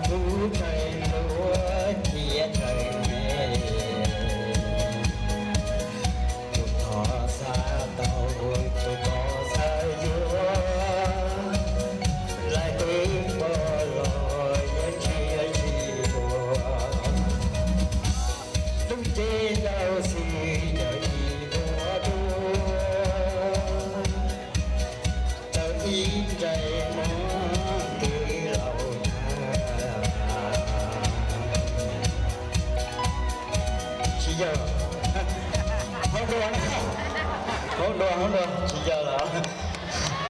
Kuv txawm hluas thiab txawm me, tus thov xav tau, tus thov xav yuav, lawv twb pom los yeej tsis tsis dua. Lub cev ntau xwb yog ib vuag dua, tau ib ntsais muag twb laus tag. Tsis yog, hauv dua, hauv dua, hauv dua, tsis yog lawm.